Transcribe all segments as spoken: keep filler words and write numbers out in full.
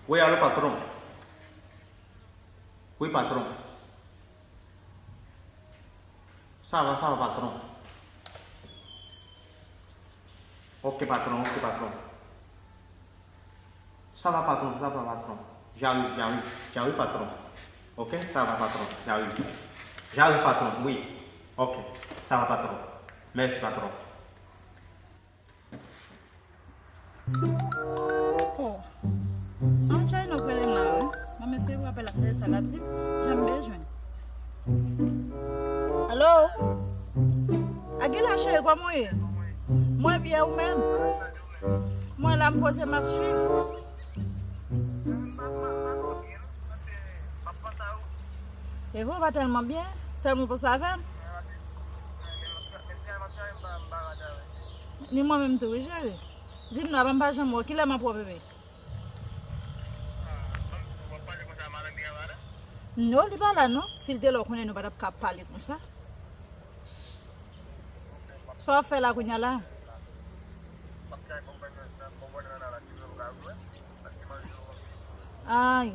Wi, alo, patwon. Wi, patwon. Sa va, sa va, patwon. Ok, patwon, ok, patwon. Sa va, patwon, sa va, patwon. J'arrive, j'arrive, j'arrive, patwon. Ok, sa va, patwon, j'arrive. J'arrive, patwon, wi. Ok, sa va, patwon. Mèsi, patwon. Oh. An chay nou k rele m la, wi. Mwen mesye pou apèl ap fè sa l ap di m, jan m bezwen. Alo? Agila cheri, kòman w ye? Mwen byen, ou menm? Mwen la, m poze, m ap swiv. E vre, w pa tèlman byen, tèlman w panse avè m. Ni mwen menm tou, wi, cheri. Di m non, avan m pa janm wè w, kilè m ap wè w, bebe? Non, li pa la, non. Si l te la, w konnen nou pa t ap ka pale konsa. Sa w ap fè la kounye a la? Ay.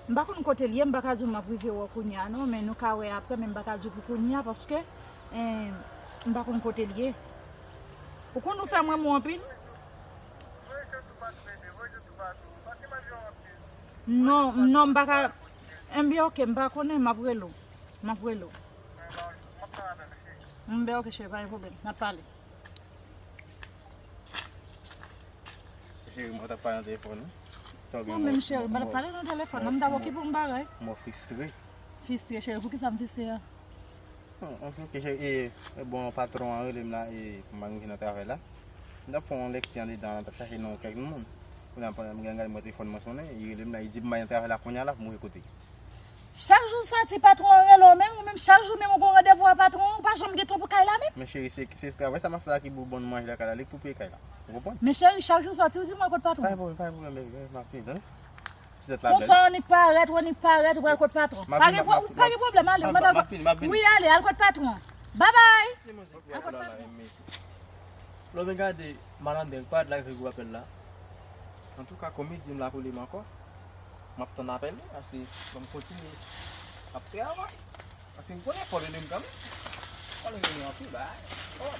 M pa konn kote l ye, m pa ka di w m ap rive wè w kounye a non, men nou ka wè apre, men m pa ka di w pou kounye a, paske, eh, m pa konn kote l ye. Ou konn ou fè m renmen w anpil? Non, non, m pa ka. Enben, ok, m pa konnen, m ap rele w. M ap rele w. Enben, ok, cheri, pa gen pwoblèm. N ap pale. Cheri, mwen t ap pale nan telefòn, wi. Sa w gen? Mwen menm, cheri, mwen t ap pale nan telefòn, m t ap okipe yon bagay. Mwen fristre. Fristre, cheri, poukisa m fristre a? Hmm, ok, ok, cheri, e, e, bon, patwon an rele m la, e, pou m al nan travay la. M t ap fè yon lekti andedan, m t ap chache non kèk moun. Kounye a, pandan m gen gade mwen telefòn mwen sonnen, li rele m la, li di m bay nan travay la kounye a la pou m rive kote. Chak jou w soti, patwon an rele w menm, ou menm chak jou menm ou gen randevou ak patwon an, ou pa janm gen tan pou kay la menm. Men cheri, se, se travay sa m ap fè la ki pou ban nou manje lakay la, li k pou peye kay la. Ou konprann? Men cheri, chak jou w soti, ou di m al kot patwon. Pa gen pwoblèm, pa gen pwoblèm, bebe, m ap vini, tande? Ti tèt la bèl. Konsa w annik parèt, w annik parèt, w al kot patwon. Pa gen pwoblèm, ale, w mèt al kot. Wi, ale, al kot patwon. Babay. Al kot patwon. Lè w vin gade malandren pa t la ki fè gwo apèl la. Antouka, komedyen m la k rele m ankò. M ap tann apèl li, paske fò m kontinye ap travay. Paske m konnen fò l rele m kanmenm. Fò l rele m anpil bagay. Oh.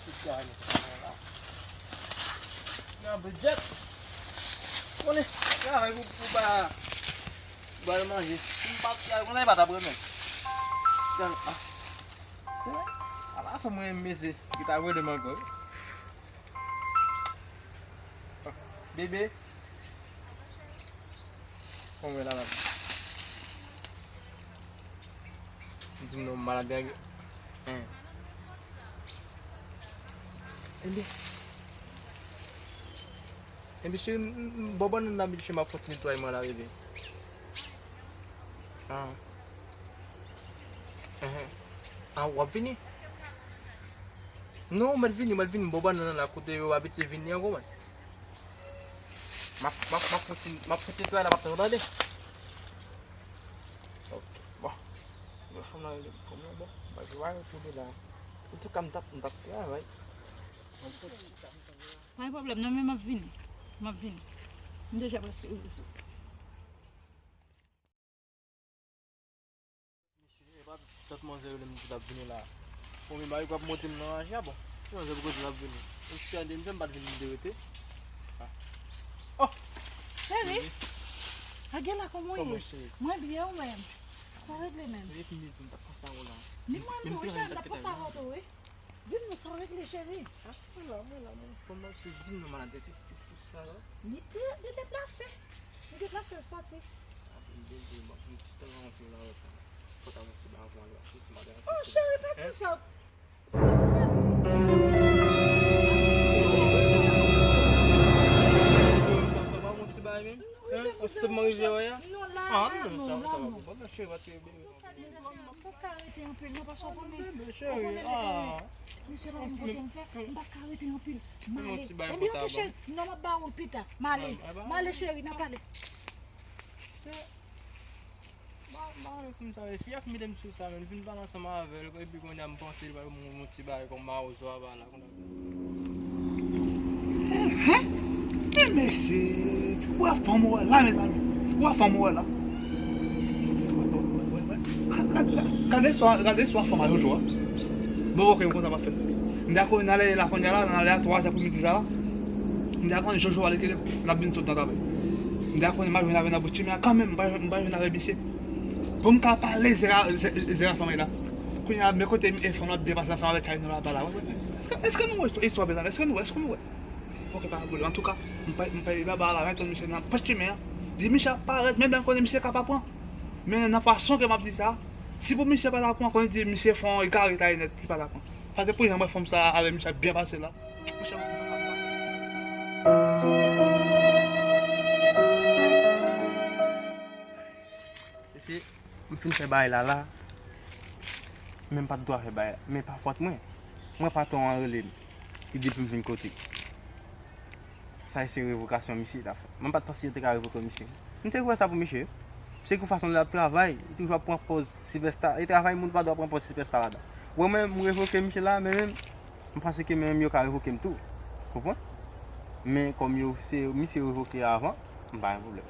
Tout travay nou fè la. Gen anpil djèt. Konnen travay pou, pou ba, pou ba yo manje. Si m pa t travay konsa, li pa t ap renmen m. Gade, ah. Se vre? Ala fè mwen renmen mesye ki ta rele m ankò. Bebe. Kòman w ye la, la? Di m non, malad gen. Hein. Enben. Enben, cheri, m, m, m, bò bannann nan, cheri, m ap kontinye netwaye mwen la, bebe. Ah. Enhen. Ah, w ap vini? Non, ou mèt vini, ou mèt vini. Bò bannann nan la, kote yo abitye vini an, konprann. M ap, m ap, m ap fouti, m ap fouti netwaye la, m ap tann ou, tande? Ok, bon. Bon, fanm nan rele m, fanm nan, bon, bagay yo tou de la. Antouka, m t ap, m t ap travay. Pa gen pwoblèm, non, men m ap vini. M ap vini. M deja prèske rive sou. Mesye, e pa dat manzè yo lè m di l ap vini la. Bon, men mari p ap monte m nan raje a, bon. Ki manzè pou kote l ap vini? Ou ti ande m, jan m pa t vin m te rete. Ah. Oh! Cheri! Cheri. Agela, kòman w ye? Kòman, cheri? Mwen byen, ou menm? Sa w regle menm? Epi m di m t ap panse a ou la. Ni mwen tou, wi, cheri, m t ap panse a ou tou, wi. Di m non sa w regle, cheri. Ah, mwen la, mwen la, mwen anfòm, mwen sou di m non malad tèt, tèt, tèt, sa la. Li te, li deplase. Li deplase, l soti. Ah, m byen, m byen, m ap yon ti tan antre nan lòt la. Fò ta yon ti bagay pou mwen, si maten. Oh, cheri, pa di sa. Sa, sa. Sa pa yon ti bagay menm? Hein? An sepman rive wè a? Non, la, ah, non, non, sa, non, sa va, non. Bon, cheri, pa ti bebe. M p ap ka rete anpil, non, paske w konnen, w konnen lè, mesye pa konn kote m fè, m p ap ka rete anpil. M ale. Ebyen, ok, cheri, non, m ap ba ou l pita. M ale. M ale, cheri, n ap pale. Se, ba, ba, konn sa, fi a fin mete m sou sa, men l fin pale ansanm avè l, epi kounye a m panse li pral ban m yon ti bagay kòm mawozo a, ba la, kounye a. Enhen. Men mesye, wè fanm ou wè la, mezanmi. Wè fanm ou wè la. Gade swa, gade swa fanm a Jojo a. Bon, ok, m kontan paske m ta konnen n ale la kounye a la, n ale a twa zè pou midi sa la. M ta konnen Jojo a li kile l ap vin sot nan travay. M ta konnen m ap jwenn avè l nan bout chimen an kanmenm, m pa jwenn, m pa jwenn avè misye. Pou m ka pale zè a, zè, zè a fanm la. Kounye a, men kote m e fanm la ap byen pase ansanm avèk Chayno laba la. Èske, èske nou wè istwa, mezanmi? Èske nou wè? Èske nou wè? Ok, pa gen pwoblèm. Antouka, m pa, m pa, laba la, men tann misye nan pòch chimen an. Di misye ap parèt, men m konnen misye ka pa pran. Men nan fason ke m ap di sa, si pou misye pa ta pran, konnen di misye fè yon egare ta nèt, li pa ta pran. Sa se pou jan mwen fanm sa avè misye ap byen pase la. Misye ap Mesye, m fin fè bagay la la. Men m pa t dwa fè bagay la. Men pa fòt mwen. Mwen patwon an rele m. Li di pou m vin kote. Sa se revokasyon misye ta fè. Mwen pa t panse yo te ka revoke misye. M te wè sa pou misye. Se kou fason l ap travay, li toujou ap pran pòz sipèsta. E travay moun pa dwe pran pòz sipèsta ladan. Bon, mwen menm, m revoke misye la, men menm, m panse ke men menm yo ka revoke m tou. Konprann? Men kòm yo, se misye revoke avan, m pa gen pwoblèm.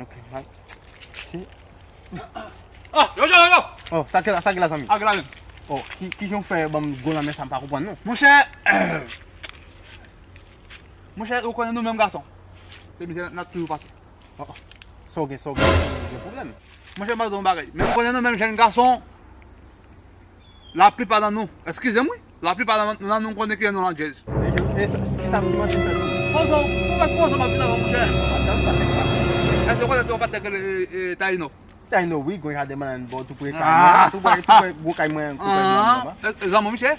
Ok, m ap, si. Ah, yo, yo, yo, yo! Oh, sa ki la, sa ki la, zanmi? Ah, ki la menm. Oh, ki, ki jan w fè ban m gwo lanmè sa, m pa konprann, non. Monchè, monchè, ou konnen nou menm gason. Se mizè n ap toujou pase. Oh, oh. Sa w gen, sa w gen, gen pwoblèm. Monchè, m ap di w yon bagay. Men ou konnen nou menm jèn gason, laplipa nan nou, eskize m wi, laplipa nan, nan nou konnen ki nou nan djèz. E, e, sa, ki sa, ki manti m fè tou? Konsa, ou pa konsa m ap vin avan, monchè. Èske ou konnen se yon patnè ki rele, e, e, Taino? Taino, wi, gwo jaden bannann bò, tou pre kay mwen, tou pre, tou pre gwo kay mwen, tou pre bannann bò. E, e, zanmi w misye?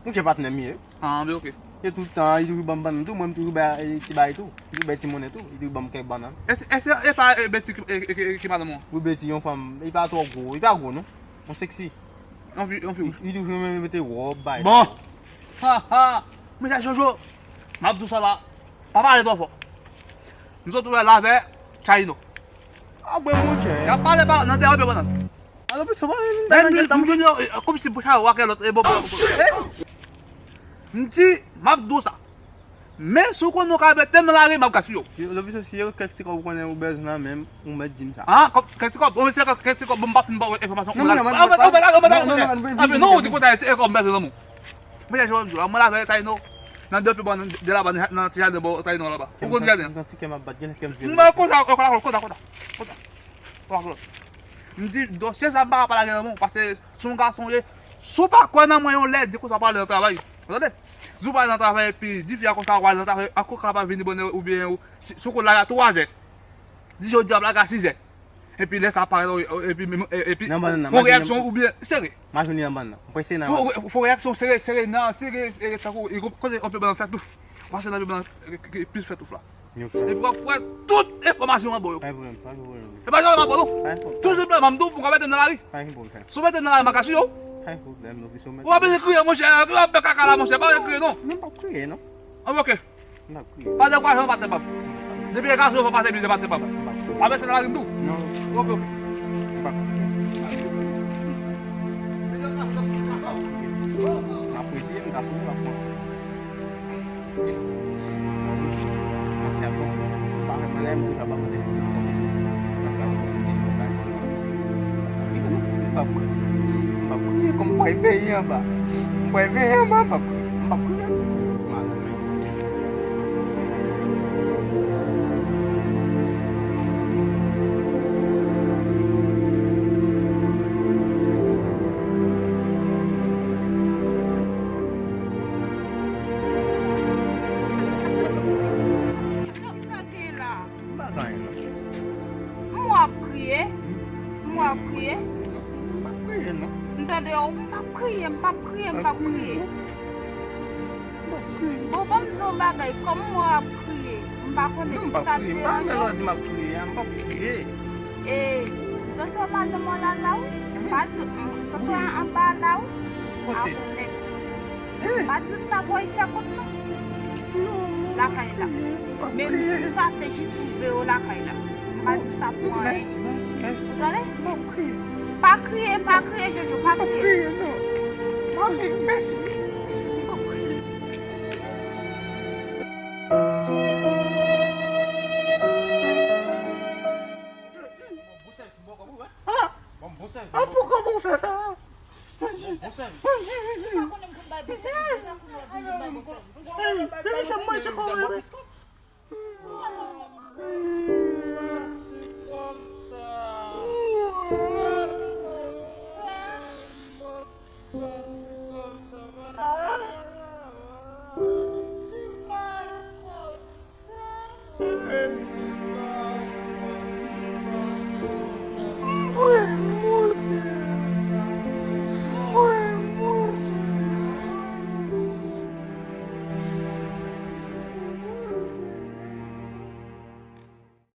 Monchè, patnè m ye. Ah, men ok. E tout tan, li toujou ban m bannann tou, mwen m toujou bay, e, ti bay tou. Li toujou bay ti monnen tou, li toujou ban m kèk bannann. Èske, èske e pa, e, Betty ki, e, e, ki, ki madanm ou an? Wi, Betty, yon fanm, li pa twò gwo, li pa gwo non. Yon seksi. Yon fi, yon fi wouj. Li toujou renmen mete wòb, bay. Bon. Ha, ha. Mesye Jojo, m ap di w sa la, pa pale twò fò. M sot wè l avè Chayno. Ah, bon, monchè. Y ap pale pa nan tè, anpil bannann. Alò, pito, mwen, mwen, mwen, mwen, mwen, mwen, kòmsi bouch a wake lòt, e, bon, bon, bon. M di, m ap di w sa. Men, si w konnen w ka mete m nan lari, m ap gaspiye w. Yo, Loviso, si yo kèk ti kòb ou konnen ou bezwen nan men m, ou mèt di m sa. Ah, kèk ti kòb, bon, se kèk ti kòb, bon, m pa fin ba w enfòmasyon. Non, non, non, non, non, non, non, non, non, non, ou di konsa, e kòb m bezwen nan men w. Mwen, jan m di w la, mwen la avè Taino, nan de pye bò, nan de laba, nan ti jaden bò Taino laba. Ou konn ti jaden an? Nan ti kè m ap bat, gen kè m vye. Mwen, konsa, konsa, konsa, konsa. Konsa. Konsa, konsa. M di, dosye sa, m pa ka pale ak li nan men w, paske se yon gason ye. Si w pa kwè nan mwen yon lè, di konsa w pale nan travay. Ou tande? Di w pale nan travay, epi di fi a konsa w pale nan travay, ankò ka pa vini bonnè oubyen ou, si, si w konn lage a twa zè. Di jodi a w lage a sis zè. Epi lè sa parèt, epi, epi, fè yon reyaksyon oubyen sere. M a jwenn li anba nan. M prese nan. Fè yon reyaksyon sere, sere nan, sere, e, tankou, e, kote yon pye bannann fè touf. Pase nan pye bannann, e, e, plis fè touf la. Epi w ap wè tout enfòmasyon an ba w yo. Pa gen pwoblèm, pa gen pwoblèm. E pa jan m ap ba w non. Pa gen pwoblèm. Tou senpleman, m di w pou w ka mete m nan lari. Pa gen pwoblèm. Si w mete m nan lari, m a gaspiye w. Pa gen pwoblèm, non, si w mete. Ou ap vin kriye, monchè, ou ap fè kaka la, monchè, pa vin kriye non. Non, m p ap kriye non. Ah, ok. M p ap kriye. Pa dekouraje non, patnè pa m. Depi e gason yo fè pase mizè, patnè pa m. Pa vèse nan lari m tou. Non. Ok, ok. M p ap kriye. M apresye, m ka pran, m ap pran. M p ap kriye, m p ap kriye, kòm m pral veye anba. M pral veye anba, m p ap kriye, m p ap kriye. Sa gen la. M pa gen anyen non. M wè w ap kriye. M wè w ap kriye. M p ap kriye non. M tande w, m p ap kriye, m p ap kriye. M p ap kriye. Bon, ban m di w yon bagay, kòm m wè w ap kriye, m pa konnen si sa te deranje w. Non, m p ap kriye, m pa wè lè w di m ap kriye a, m p ap kriye. E, zòt wè madanm w la la wi. Pa di, zòt wè anba la wi. Kote? Akonèt. M pa di w sa pou w al fè kont non. Lakay la. Men m di w sa se jis pou veye w lakay la. M pa di w sa pou anyen. Mèsi, mèsi, mèsi. Ou tande? M p ap kriye. Pa kriye, pa kriye, Jojo, pa kriye. M p ap kriye, non. M p ap kriye, mèsi. M p ap kriye. Ah, poukò pou w fè sa? Bonsèvi. Bonsèvi. Bonsèvi. Bonsèvi. Bonsèvi.